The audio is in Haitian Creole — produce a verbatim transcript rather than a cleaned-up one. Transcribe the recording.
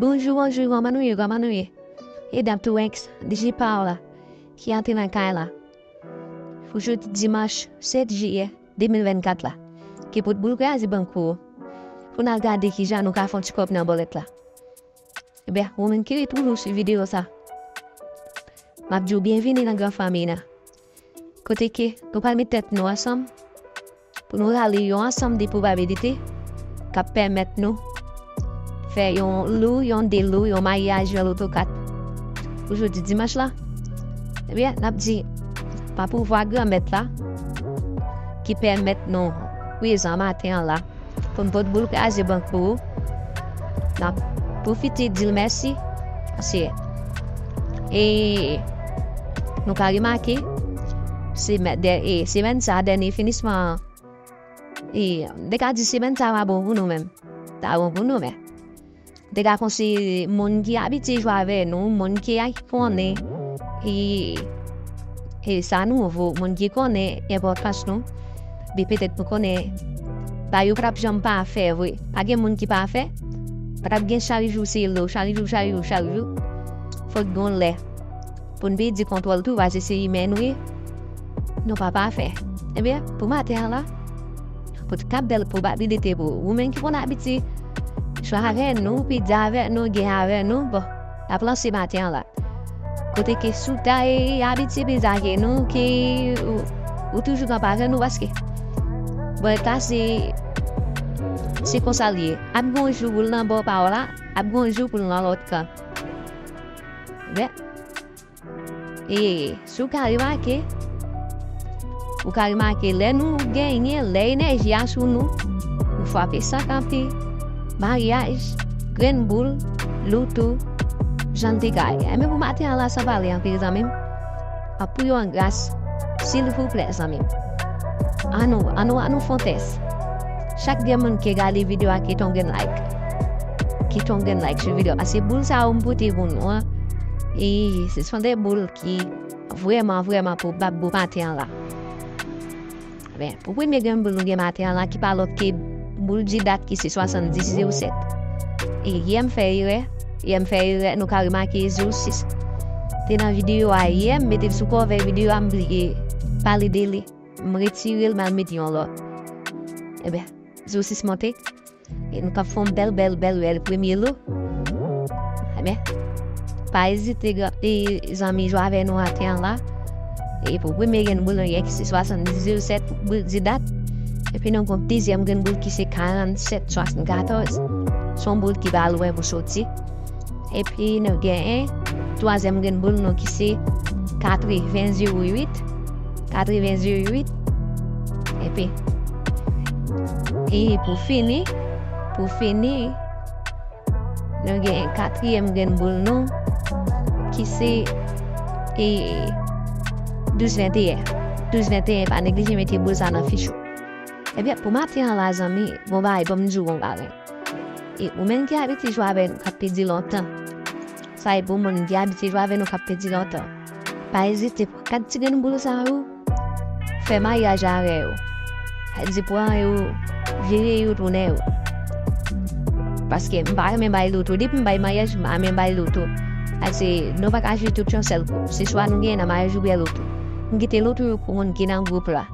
Bonjou, bonjou, kòman nou ye, kòman nou ye? E dam tou ex, D J Paola, ki antre nan kay la. Pou jodi dimanch sèt jiyè de mil vennkat la, ki pot boul kraze bank pou ou. Pou n al gade kijan nou ka fè yon ti kòb nan bòlèt la. Ebyen, ou menm ki ret toujou sou videyo sa, m ap di w byenvini nan gran fanmi nan. Kote ke nou pral met tèt nou ansanm pou nou rale yon ansanm de pwobabilite k ap pèmèt nou fè yon lou, yon delou, yon maryaj, yon loto kat pou jodi dimanch la. Ebyen, n ap di, pa pouvwa Granmèt la ki pèmèt nou prezan maten an la, pou n pot boul kraze bank pou ou. N ap pwofite di l mèsi. Paske, e, nou ka remake, semè-, dè-, e, semèn sa, dènye finisman an, e, m te ka di semèn sa va bon pou nou menm. Sa bon pou nou, men m te ka konseye moun ki abitye jwe avè nou, moun ki konnen, e, e sa nouvo, moun ki konnen enpòtans nou, men petèt nou konnen bagay yo p ap janm pafè vre. Pa gen moun ki pafè. Pa t ap gen chak jou se lou, chak jou, chak jou, chak jou. Fòk gen yon lè pou n pèdi kontwòl tou, paske se imè nou ye. Nou pa pafè. Ebyen, pou maten an la, pou ka bèl pwobabilite pou ou menm ki konn abitye jwe avè nou, pèdi avè nou, gen avè nou, bon, n ap lanse maten an la. Kote ke si w ta, e, abitye pèdi avè nou, ke ou, ou toujou kanpe avè nou, paske bòlèt la se, se konsa l ye. Ap gen yon jou pou l nan bò pa w la, ap gen yon jou pou l nan lòt kan. Men, e, si w ka remake, ou ka remake lè nou genyen, lè enèji a sou nou, nou frape sa kanpe, maryaj, grenn boul, loto, jan n te ka ye. Enben pou maten an la, san pale anpil, zanmi m, ap priye w an gras, silvouplè, zanmi m. Ann nou, ann nou, ann nou fè yon tès. Chak de moun ki gade videyo a, kite yon grenn like. Kite yon grenn like sou videyo a. Paske boul sa yo m pote pou nou an, e se son de boul ki vrèman, vrèman pwobab pou maten an la. Ben, pou premye grenn boul nou gen maten an la, ki pa lòt ke boul di dat ki se swasanndis zewo sèt. E yè m fè erè, yè m fè erè, nou ka remake zewo sis. Te nan videyo a yè, m mete l sou kòvè videyo a, m bliye pale de li. M retire l, m al mete yon lòt. Ebyen, zewo sis monte. E nou k ap fè yon bèl, bèl, bèl, bèl premye lou. Ebyen, pa ezite, e, zanmi, jwe avè nou maten an la. E pou premye grenn boul nou ye ki se swasanndis zewo sèt boul di dat. Epi nou gen yon dezyèm grenn boul ki se karannsèt swasannkatòz. Se yon boul ki pa lwen pou soti. Epi nou genyen twazyèm grenn boul nou ki se katreven zewo uit. Katreven zewo uit. Epi, e pou fini, pou fini, nou genyen katriyèm grenn boul nou ki se, e, douz venteyen. Douz venteyen, pa neglije mete boul sa nan fich ou. Ebyen, pou maten an la, zanmi, bon bagay, ban m di w yon bagay. E ou menm ki abitye jwe avè nou, k ap pèdi lontan. Sa e pou moun ki abitye jwe avè nou, k ap pèdi lontan. Pa ezite pran kat ti grenn boul sa yo, fè maryaj avè yo. Sa vle di pran yo, vire yo, tounen yo. Paske m pa renmen bay loto. Depi m bay maryaj, m pa renmen bay loto. Sa vle di nou pa ka jwe tout yon sèl kou. Se swa nou genyen nan maryaj oubyen loto. M kite loto yo pou moun ki nan gwoup la.